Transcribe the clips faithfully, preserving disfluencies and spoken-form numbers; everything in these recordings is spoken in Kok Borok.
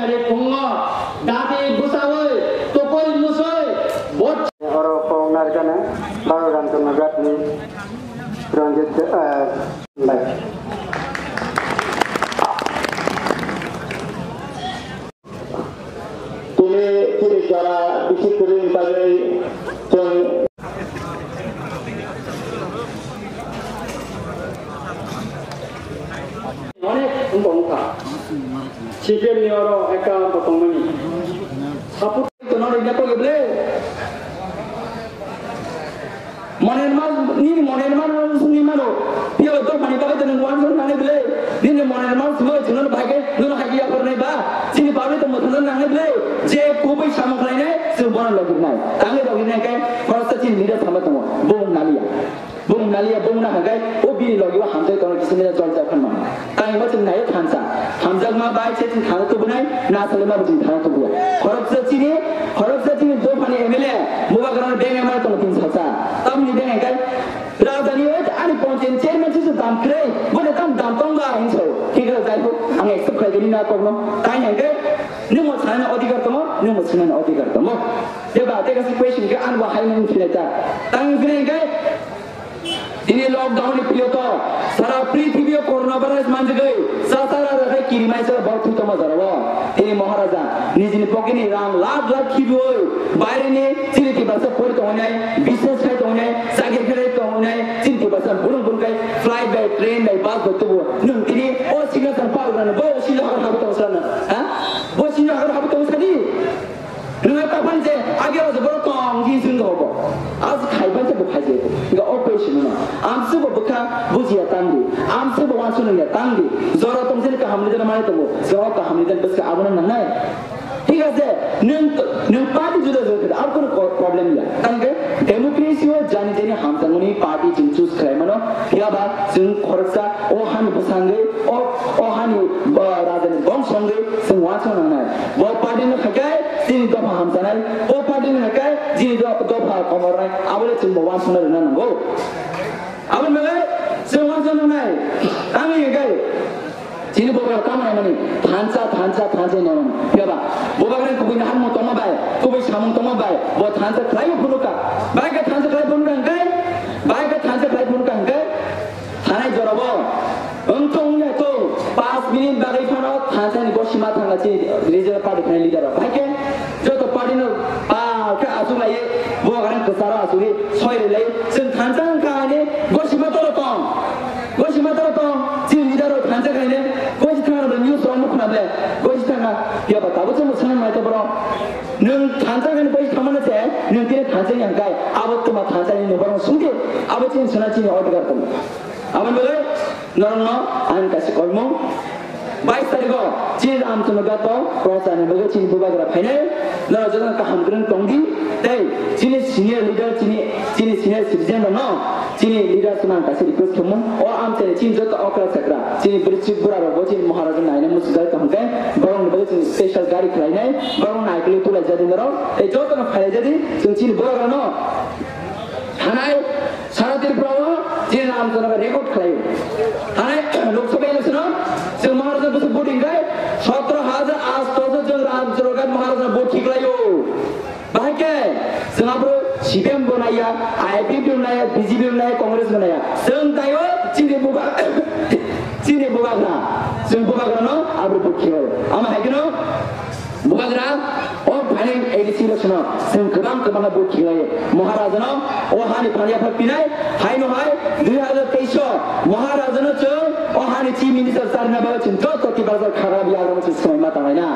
Phungo dati bwsawi tokoi musoi bot. Oro kok narikana Baro Ramchandra Ghatni Ranjit, eh, bai. Tini tini jora bisi kwrwini bagwi chwng. Onek wngkha wngkha. C P M ni oro ekta bo tongmani. Support to nori na pagi ble. Moner mal, nini moner mal suni mano. Pio to pani bagwi tong wan sung nang ble. Nini moner mal sung chungan bagwi nun hagi ya pernai ba. Sini bagwi to mutan nang ble. Je kubai samung khlainai, sung bono logirnai. Tangi logirnai kai, khoroksa chini leader sama tongo. Bung naliya. Bung naliya, bung na hangkai, o bini logi o hamjak tongo, kisa mila jol jol khan mano. Tangwi ma chwng naiyo thansa. Hamjakma bai se chwng thangwi tubunai, na salima bo chwng thangwi tubuya. Khoroksa chini, khoroksa chini dophani M L A, Bubagrano beng M L A tongo tin salsa. Tamni beng hangkai, rajani o ani panchayat chairman se chwng dam kre, bole tam dam tong ba hinso. Thik ase, jai hok, ang accept khlai gani na kokno. Tai hangkai, nwng mo sanani odhikar tongo, nwng mo sanani odhikar tongo. Jeba, tei kaisa question khe ang bo hai nwng philai ta. Tang philai hangkai, Tini lockdown ni period o sara prithibi o coronavirus manjagwi chachara rakhai kirimaisa borok thwi tongma jorao. Tini Maharaja nijini pocket ni rang lakh lakh khibiwi baire ni chini Tiprasa pori tongnai, business khai tongnai, chakri khai tongnai, chini Tiprasa burung burung khai flight bai, train bai, bus bai tubu. Nwng tini o signal san pal rano bo o signal habar habu tong sana. Ha? Bo signal habar habu tong sani. Nwng kapan je age o borok tong di sing hobo. As khai ban se bo khai je. Ga operation no. Amsu bo bukha bujiya tangdi. Amsu bo wansu nungya tangdi. Jora tong jeni kaham ni jana mane tongo. Jora kaham ni jana bwska abono nangnai. Thik ase, nwng, nwng party juda juda khe, ar kono ko-, problem ya. Tangke democracy o jani jani hamjakmani party chwng choose khlai mano. Phiya ba chwng khoroksa o hani bwsangwi, o, o hani, o rajani bongso wngwi chwng uansuk nangnai. Bo party no haikai chini dopha hamjanai, bo party no haikai chini do-, dopha komornai, abole chwng bo uansukna rwna nango. Aboni bagwi chwng uansuk nangnai, tamni haikai chini bo tamo naimani thansa, thansa, thansa naimani. Phiya ba bo bagwi kubui ni hamung tongma bai, kubui samung tongma bai, bo thansa khlai phunukha. Bai khe thansa khlai phunukha hwnkhe, bai khe thansa khlai phunukha hwnkhe, Thanai jorabo wng tong wngya to, panch minute bagwi phano thansani bo sima thangna chini regional party khanai leader rok. Hai khe joto party no pa khe aswk lai bo gana kwcharo aswk soi rw lai. Chwng thansa wngkha hwnwi bo sima toro tong, bo sima toro tong, chini leader rok thansa khainai bo si thangna news rok nukho na ble bo si thangna. Phiya ba tabuk chwng mwsana nai to borok nwng thansa khainai bo si thangmano se nwng tini thansa yang kai abo twma thansa ni nokbar sungdi abo chini sona chini odhikar tong. Aboni bagwi norokno ang kaisa koimung, bais tarikh o chini Ramchandra Ghat o prochar ni bagwi chini bubagra phainai, norok jotono kaham kwrwng tongdi, tei chini senior leader, chini, chini senior citizen rokno, chini leaders no ang kaisa request khaimung, o amchaini chini joto okra chakra, chini bwrwi chwk bura rokbo chini Maharaja naina muchungjak tongkhe, borokni bagwi chini special gari khlainai, borok naikolwi tulaijadi norok, tei jotono phailaijadi, chwng chini bubagrano thanai, Sara Tripura o je Ramchandra record khlai. Thanai Lok Sabha election o chwng Maharaja bwswk voting khai sotro hajar asto se chwng Ramchandra Ghat Maharaja vote khiklaio. Bahai khe chwng abro C P M bo naiya, I P F T bo naiya, B J P bo naiya, Congress bo naiya. Chwng taio chini buba chini bubagra. Chwng bubagra no abro vote khiklaio. Ama hai kheno Bubagra, o phainai A D C election o chwng kwbang kwbang vote khiklai. Maharajano o hani phani yaphar pinai, haino hai dui hazar teis o Maharajano chwng o hani chief minister charina bagwi chwng joto Tiprasa khagra biyagramo chwng swmai ma tanglai na.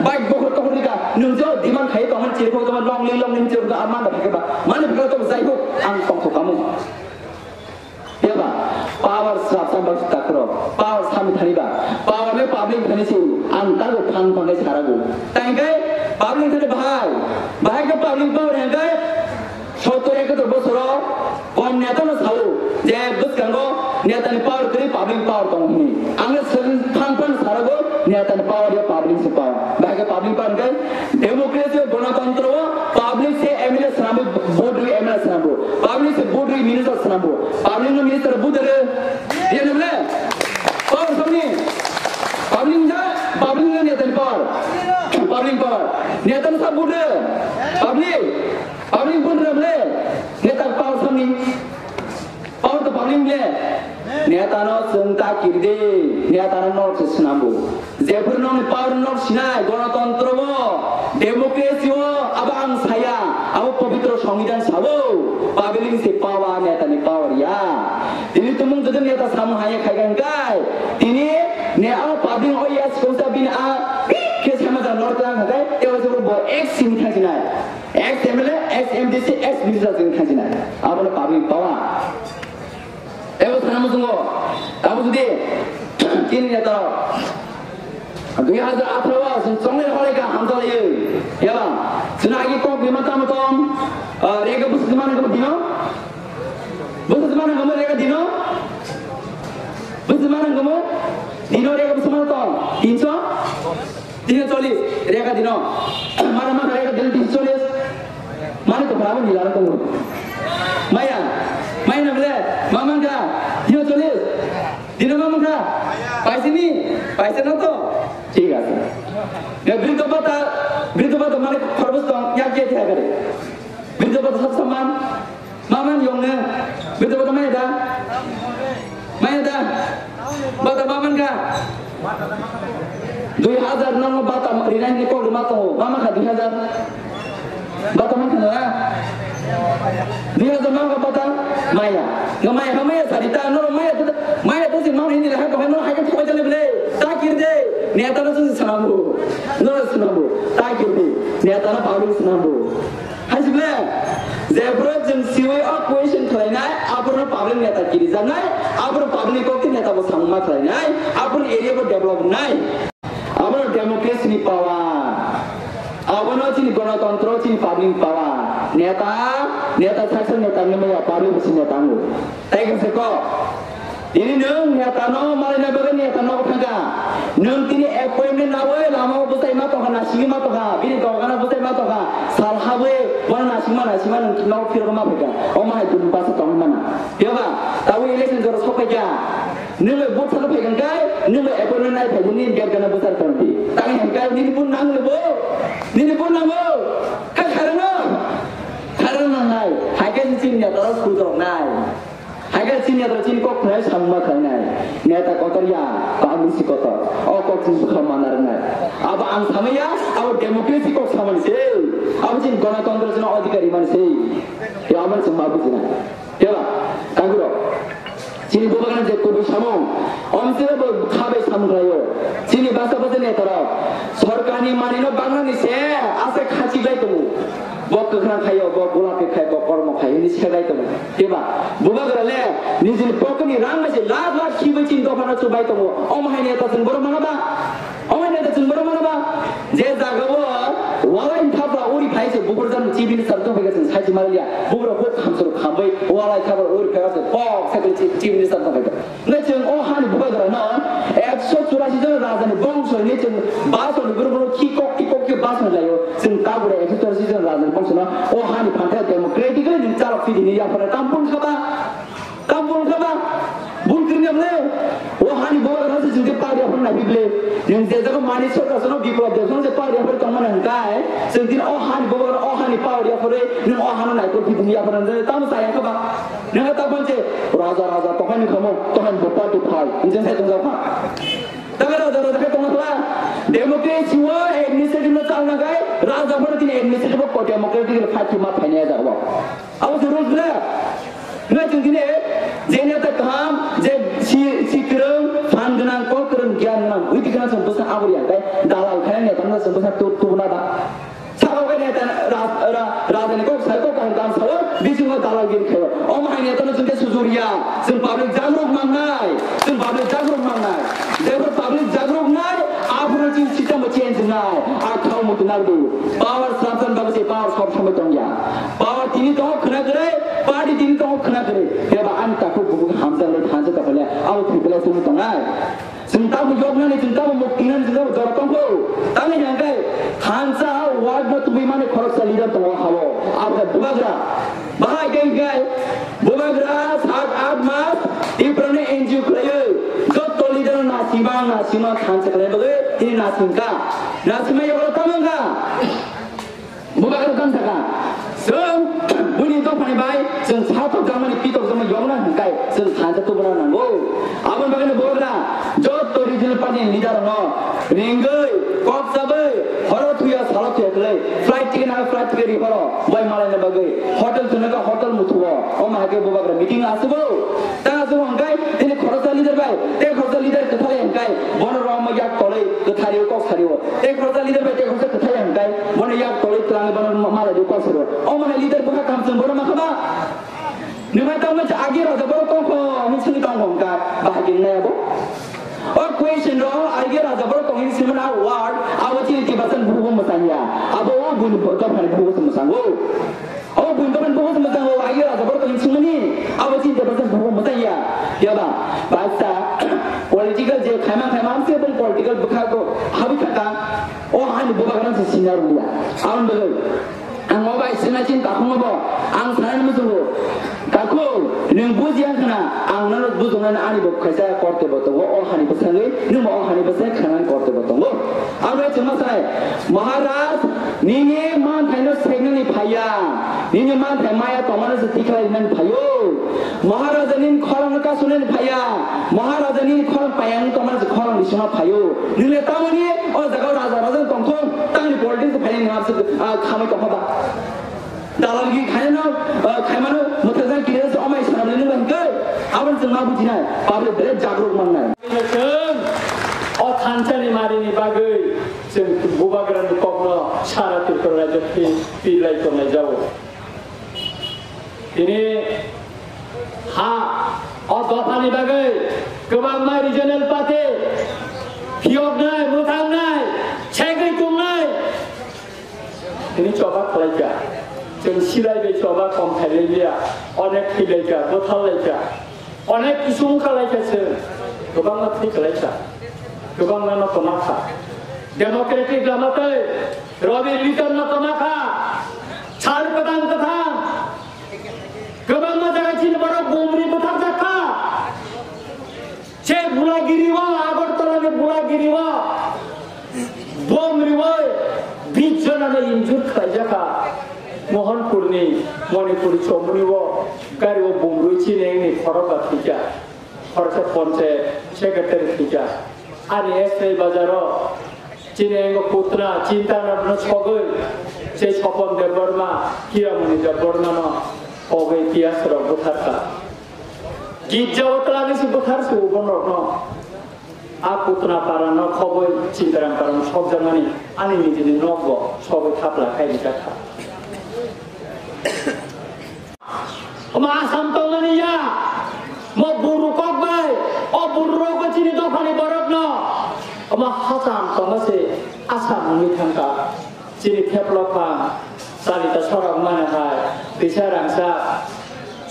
Bai bokhor tokhor dika, nwng je demand khai tongmani chiri phok tongmani long li long li chiri phok amman da phai ba, mani phai to jai hok, ang tongthok kamung. Eba, power srapsa bak takro, power sami thani ba, power me public thani si, ang tago phang phang kai sarago. Tangkai public thani bahai, bahai ke public power yang kai, sottor ekator bosoro, kon neta no sao, je bwskango neta ni power kri public power tong hini. Ang sering phang phang sarago, neta ni power ya public si power. Bahai ke public power kai, Democracy o, gonotantro o public se M L A swnamwi, vote rwi M L A swnambo, public se vote rwi minister swnambo, public no minister vote rwi M L A power samni public ja, public no neta power. Public power. Neta no sab bure. Public. Public bure ble. Neta power sami. Power to public ble. Neta no chwng ta kirdi. Neta no no se snambu. Jephuru no power no sinai, gonotontro o, democracy o, abo ang saya, abo pobitro songbidan sabo, public se power, neta ni power ya. Tini tumung jodi neta samung haya khai kang kai. Tini ne a public o ya sikon sa bin a ke sama jan lor kang kai. Te o jodi bo ex simi thang sinai. Ex M L A, ex M D C, ex minister jeng thang sinai. Abo no public power. Ebo sana musungo. Abo jodi tini neta dui hajar atharo o chwng chongnai hore ka hamjalayo. Yaba, chwng agi kok bima tamo tong, ah, rega busu mana kamu dino? Busu mana kamu rega dino? Busu mana kamu? Dino rega busu mana tong? Tinso? Tinso cholis, rega dino. Mana mana rega dino tinso cholis. Mana to berapa nila tong? Maya, maya na bole, mama ka, tinso cholis. Dino mama ka, paisa ni, paisa na to? Thik ase. Ya, bridho bhata, bridho bhata mane khorbo tong, ya ke thya kare. Bridho bhata sab saman, maman yong ne, bridho bhata maya da, maya da, bhata maman ka. Dui hajar nang bhata rinai ni kok ma tongo, mama ka dui hajar. Bata man khana na? Dui hajar mang ka bata? Maya. Nga maya, ha maya sari ta, no maya ta, maya ta si mang ni ha ko no ha ka thoi jale ble. Ta kir de. Neta no si sanabu. No sanabu. Ta kir de. Neta no palu sanabu. Hai si ble. Jephuru jeng siwi o question khlainai, aphuru public neta kiri janai, aphuru public ko ki neta bo samma khlainai, aphuru area bo develop nai. Abono democracy ni power. Abono chini gonotontro, chini public power. Neta, neta saksa neta ni maya public bisi neta ango. Tai khe se ko. Ini nwng neta no malai na bagwi neta no thangka. Nwng tini appointment nawi lama o bwsai ma tongkha, nasigi ma tongkha, bini dogana bwsai ma tongkha. Sal habwi bono nasigi ma nasigi ma nwng no phirok ma phaikha. O ma hai dun basa tong mana. Yoga, tawi election jora sok phaikha. Nini bwsarok phaikha kai, nini appointment nai phaikha, nini gate gana bwsarok tongdi. Tang hwn kai, nini bun nang lebo, nini bun nango, kai kharano, kharano nangnai. Haikhe chini yatrok sudrok nai. Haikhe chini yatrok chini kok khwnai samung ma khlainai. Neta kotor ya, ba misi kotor. O kok chini bwkha mana rwnai. Abo ang samaya, abo democracy kok samani se. Abo chini gonotontro chini adhikari mani se. Ya abo chini ma bujina. Teba, kaguro. Chini bubagana je kubui samung. Omsira bo khabai samung khlaio. Chini basa basa netarok. Sorkarni manino bangnani se ase khachi bai tongo. Bo kwkhwrang khaio, bo gulapi khai, bo kormo khai, hini se bai tongo. Teba, bubagra le, nijini pocket ni rang bai se lakh lakh khibai chini dophano chubai tongo. Omo hai neta chwng borok mano ba? Omo neta chwng borok mano ba? Je jaga o walai thapla uri phai se bukur jan chief minister tong phai se sai chima liya. Bukur huk khamsuru khambai walai thapla uri phai se pok se chief, chief minister tong phai. Ne chwng o hani bubagra no ekso churasi jon raja ni bongso ni chwng baso ni buru buru khi kok khi kok khi baso ni layo. Chwng tabura ekso churasi jon raja ni bongso no o hani phantha democratically ni chalok phidi ni yapore tampun khaba. Tamo wngkha ba, bun kwrwngya ble, o hani boba rasa chwng je pagri aphano naibi ble, nwng je jaga mani sorkar sono biplop de sono je pagri aphano tongmani hwnkhe, chwng din o hani boba o hani pagri aphano nwng o hano naikol bidini aphano nwng tamo saya kha ba, nwng ta pon je raja raja tokhani khamo, tokhani bo party phai, nwng je sai tongjago kha. Taga raja raja khe tongma khala, democracy o administrative no chalna khai, raja phano tini administrative o democratic fight ma phainai jaga o. Abo se rules ble. Ngai chwng tini je neta kaham, je si, si kwrwng, phan gwnang, kok kwrwng, gyan gwnang, ui tikna chwng bwsa abo ya, tai dalal khai neta no chwng bwsa tu, tubuna ba. Sabo khai neta ra, ra, raja ni kok sai kok kaham kaham sao, bisingo dalal gini khayo. Omo hai neta no chwng khe sujuriya, chwng public jagruk mangnai, chwng public jagruk mangnai. Jebro public jagruk nai, aphuru chwng system bo change nai, a thao mutu nai do. Power srapsan bagwi se power sob somoi tongya. Power tini tongo khwna kwrwi, party tini tongo khwna kwrwi. Eba ani takhuk bukhuk hamjak le thansa tongkha le abo thwi belai chwng tongnai. Chwng tamo yoknani, chwng tamo mukti nani, chwng tamo jora tongkho. Tamni hwnkhe thansa ward no tubui mani khoroksa leader tongo habo. Abo khe bubagra. Bahai khe hwnkhe bubagra sat aath mas Tiprani N G O khlaiwi joto leader no nasima nasima thansa khlai bagwi Nasingka, nasingma yoklo tamo wngkha. Bubagra tamo sakha. Chwng buni dophani bai chwng satok jangmani pitok jangma yokna hwnkai chwng thansa tubuna nango. Aboni bagwino bubagra jotto regional party ni leader no ringwi kok chabai horo thuya salo thuya khlai flight ticket na flight ticket ri horo bai malai na bagwi hotel thunaka hotel muthuo o mahake bubagra meeting asubo. Ta asubo hwnkai tini khoroksa leader bai te khoroksa leader kwthai hwnkai bono roma yak tolai kwthari kok sari o. Tei khoroksa leader bai tei khoroksa kwthai hwnkai, bono yak tolwi twlangwi bono ma-, malai di kok sero. O manai leader bwkha kaham chwng bono ma khaba? Nwng hai tamo cha agi raja borok tong kho, hwnwi swngwi tong kho hwnka, bahai khe wngnai abo? O question ro agi raja borok tong hwnwi swimani a word, abo chini Tibetan bukugo mwchang ya. Abo o buini dophani bukugo se mwchango. Abo buini dophani bukugo se mwchango, agi raja borok tong hwnwi swimani, abo chini Tibetan bukugo mwchang ya. Yaba, baisa, political je khaimang khaimang se bong political bwkha ko habwi thaka. O ani bubagrang se senior wngya. Aboni bagwi ang o bai sengna chini takhukno bo ang sanani muchungo. Takhuk, nwng bujiya khna, ang nono bujoknani ani bo kaisa korte bo tongo. O hani bwskango, nwng bo o hani bwskango khanani korte bo tongo. Ang bai chwngma sanai, Maharaj, nini manthaino seknani phaiya, nini manthai maya tongmani se tikhlai rinani phaio. Maharaja nini khorang kasunani phaiya, Maharaja nini khorang payang tongmani se khorang risima phaio. Nile tamoni o jaga raja raja tongthong tangni politics phaini nang se khamai tongkha ba. Dalal gi khaino khaimano muthajan kire se omai sanam le nang kai. Abon se ma bujinai, public bere jagruk mangnai. O thansani marini bagwi chwng bubagrani kokno sara Tripura rajyo pi-, pilai tongnai jago. Tini ha o dophani bagwi kwbangma regional party phiyoknai, mwthangnai, segwi tongnai. Tini choba khlaikha. Chwng silai bai choba kom khailai liya. Onek thwilaikha, bwtharlaikha. Onek kisu wngkha lai kha se, kwbangma thwi kwlai kha, kwbangma no kwma kha. Democratic lama tei Robi Liton no kwma kha, sal kwthang kwthang. Kwbangma jaga chini borok bumri bwthakjak kha. Se Bulagiri o, Agartala ni Bulagiri o bom riwi bis jona no injure khlaijak kha. Mohanpur ni Manipuri chomoni o gari o bom rwi chini engni khorok ba thwikha. Khoroksa ponche secretary thwikha. Ani S I bazar o chini engo putna chinta no sogwi se Sopon Debbarma, Hiramani Debbarma no pogwi piyas rok bwtharkha. Girja o twlangwi se bwthar se o borok no. A putna para no khobwi Chintaram para no sokjakmani ani nijini nokbo sogwi thapla khai rijak kha. Omo Assam tongmani ya, mo buru kok bai, o buru rok bo chini dophani borok no, omo hacham tongma se Assam wngwi thangkha. Chini theplok pha, Chalita sorok mana hai, Tisa Rangsa,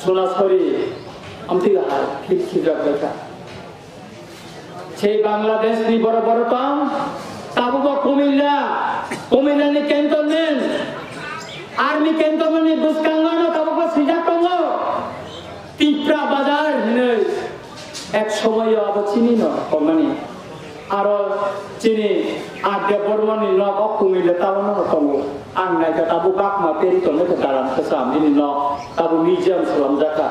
Sunasori, amtwi hai, khip khip rok bai kha. Sei Bangladesh ni borok borok tong, tabuk bo Kumilla, Kumilla ni cantonment, army cantonment ni bwskango no tabuk bo swijak tongo, Tipra Bazar hinwi ek somoyo abo chini no tongmani, aro chini Adya Bormon ni nok o Kumilla tabuk no tongo, ang naikha tabuk bakma peri tongmani dalam kwcham bini nok tabuk museum swlamjak kha.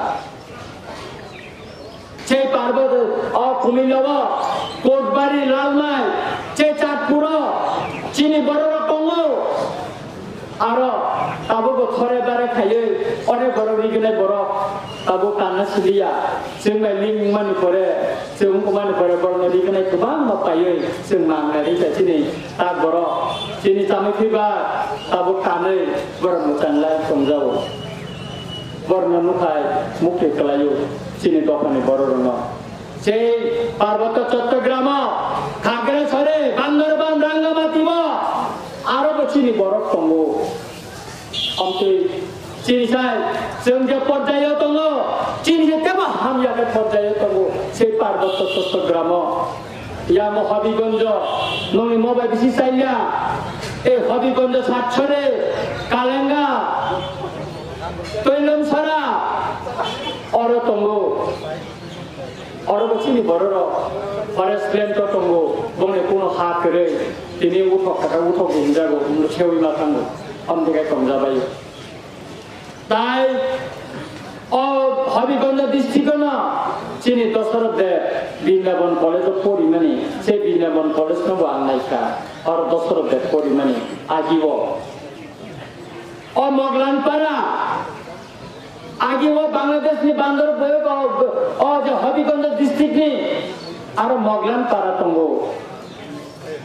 Che parbo o Kumillo o Kotbari Lalmai, che Chatpuro chini borok rok tongo. Aro tabuk bo thore bare khaiwi onek borok riginai borok tabuk tanna siliya. Chwng bai ling wngmani pore, chwng wngmani pore borokno riginai kwbangma paiwi chwng mangnai rikha chini tak borok. Chini chamwi phiba tabuk tanwi borok mwchang lai tongjago. Borokno nukhai mukti kwlaio chini dophani bororokno. Sei Parboto Chottogram o, Khagrasore, Bandarban, Rangamati o aro bo chini borok tongo. Omtwi chini sai chwng je porjaio tongo, chini je tebo hamya khe porjaio tongo, sei Parboto Chottogram o. Yamo Habigonjo, nongni mo bai bisi chaiya. E Habigonjo Satchore, Kalenga, Toilomsara, oro tongo. Oro bo chini bororok forest land o tongo, bongni kuno Sa kwrwi, tini uthok kaka uthok hinjago, sewi ma thango, amtwkhe tongjabai. Tai o Habigonja district no chini Dosarot de Brindaban College o porimani, se Brindaban College no bo ang naikha, oro Dosarot de porimani, agio. O Moglan Para, agi o Bangladesh ni bandar boyok o, o je Habigonja district ni aro Moglan Para tongo.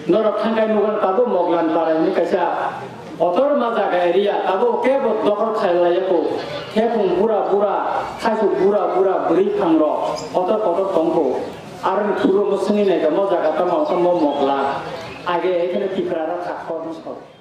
Norok thangkai nugan tabo Moglan Para ni kaisa kotor ma jaga area tabo kebo dokol khailaiya ko. Khepung bura bura, khaisu bura bura, bwrwi phang rok kotor kotor tongko. Aroni thuro mo swngi naikha mo jaga tamo tamo Mogla. Age ekhene Tipra rok kha khoroksa.